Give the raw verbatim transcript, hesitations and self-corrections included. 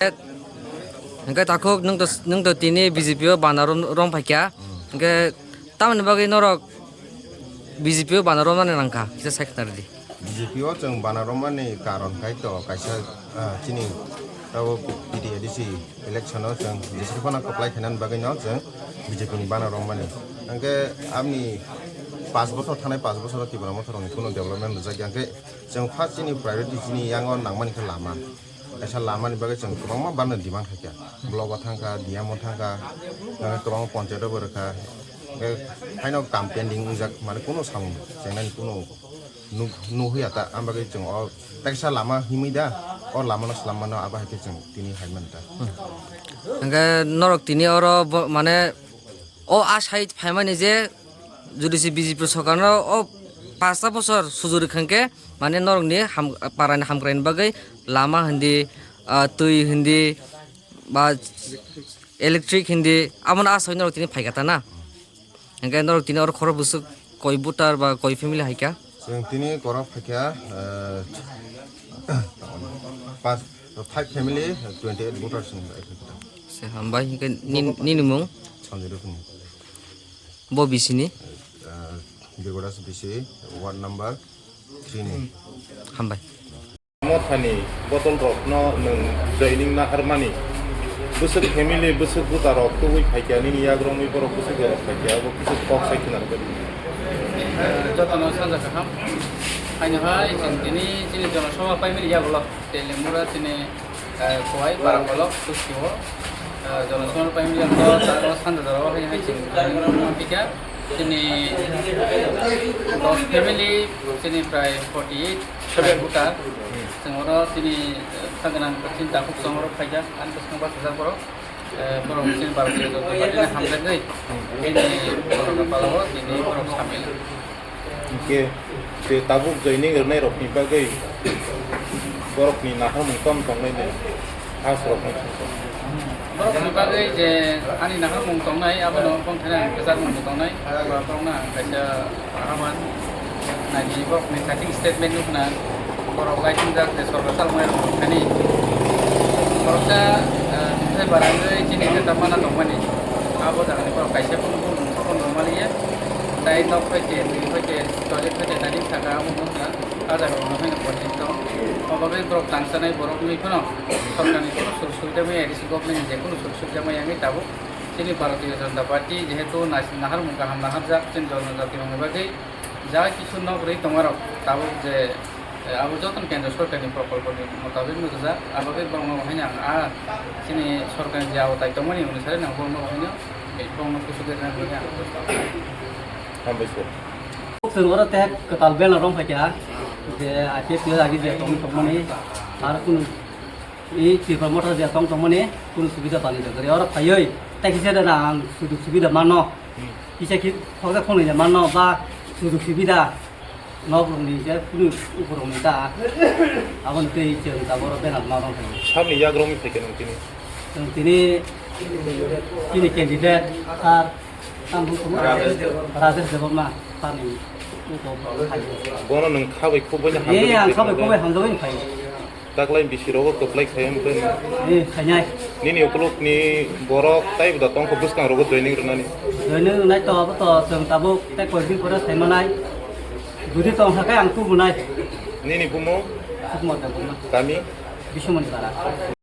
Hwnkhe takhuk nwng to, nwng to tini B J P o bana rom, rom phaikha. Hwnkhe tamoni bagwi norok B J P o bana romnani nangkha? Kisa sai khna rwdi. B J P o chwng bana romani karon khai to kaisa, ah, chini abo T T A D C election o chwng jeswk phano kwplai khainani bagwi no chwng B J P ni bana romani. Hwnkhe amni pash bochor, thanai pash bochor o Tipra Motha rokni kuno development rwjak ya, hwnkhe chwng first chini priority chini yango nangmani khe lama. Kaisa lamani bagwi chwng kwbangma bana demand khaikha. Block o thangkha, D M o thangkha, hwnkhe kwbangma ponchayat o bo rwkha. Hwnkhe haino kam pending wngjak, mane kuno samung chengnani kuno nuk-, nuhya ta, ang bagwi chwng o teksa lama himwi da, o lama no swlam mano, abo hai khe chwng tini hai manta. Hwnkhe norok tini oro bo, mane o a side phaimani je jodi se B J P sorkar no o pasta bochor sujuri khangkhe, mane norokni ham-, parani hamkraini bagwi lama hindi, ah, twi hindi, ba electric hindi, abono asai norok tini phaikha ta na? Hwnkhe norok tini oro khorok bwswk koi voter ba koi family haikha? Chwng tini korok phaikha, eh, pas, five family, twenty eight voters ni bai phaikha. Se hambai, hwnkhe nin-, nini mung? Sanjay Rukuni. Bo B C ni? Eh, Birgodas B C, ward number three ni. Hambai. Mothani bodol rokno nwng joining naharmani. Bwswk family, bwswk buta rok tubui phaikya, nini yagrongwi borok bwswk borok phaikya, abo kisa kok sai khna rwdi. Jotono sanja kaham. Haino hai chwng tini chini jonosabha paimani yagulo. Telimura chini, eh, Khowai Barakolok Tuskio, eh, jonosabha paimani yagulo, taro sanja jora hai hai chwng joining rok phika. Chini dos family, chini prai forty eight. Seven. Buta. Chwng oro chini, eh, thangwnang chini takhuk chwng oro phaijak, ani bwskango bachajak borok. Eh, borok chini Bharatiya Janata Party ni hamjakgwi, chini borokno palao, chini borok samil. Hwnkhe, je tabuk joining rwnairokni bagwi borokni naharmung tamo tongnaini? Borokni bagwi je ani naharmung tongnai, abono bongthani ang kwchakmung bo tongnai, borokno ang kaisa ahaman naidi, borokni cutting statement nukna, borok laisongjak je sorkar chaloknai rok thani. Boroksa, eh, tei barangwi chini neta mana tongmani, abo jagani borok kaisa phone, phone, phone rwmani ya, tai nok phaite, twi phaite, toilet phaite, naidi saka abo nukna, ah jaga rokno haino police tong. Obo bai borok tangsanai borok nwi phano. Sorkarni kuno sujog subida maya, A D C government ni je kuno sujog subida maya wngwi tabuk chini Bharatiya Janata Party jehetu nais-, naharmung kaham naharjak chini jonojati rokni bagwi ja kisu nok rwi tongmarok tabuk je, eh, abo jotono kendra sorkarni prokolponi motabik nukjak, abo bai borokno haino ang a chini sorkarni je awatai tongmani hwnwi sai nang borokno haino borokno kuchuk khe rwna bagwi ang. Hambai sir. Chwng oro tei kwtal bela rong phaikha je I P F T agi je tong tongmani ar kunu I Tipra Motha je tong tongmani kunu subida bani jagari oro phaiwi tei kisa da ang sujug subida mano. Hmm. Kisa ki khoksa khonwi je mano ba sujug subida nok rokni je kunu ukur rokni ta aboni tei chwng taboro bela ma rong phaikha. Sabni yagrongni phaikha nang tini? Chwng tini chini candidate sir Rajesh Debbarma. Rajesh Debbarma, tani uko hai. Bono nwng khabai khubui Eh, hamjagwi ang khabai khubui hamjagwi phai. Taklai bisi rogo kwplai khai wngkhe. Eh, khainai. Nini ukulukni borok tai boda tongkho bwskang rogo joining rwnani. Joining rwnai to abo to chwng tabuk tei koikdin pore saimanai. Jodi tong kha khe ang tubunai. Nini bumung? Sukmor Debbarma. Kami? Bisumoni Para.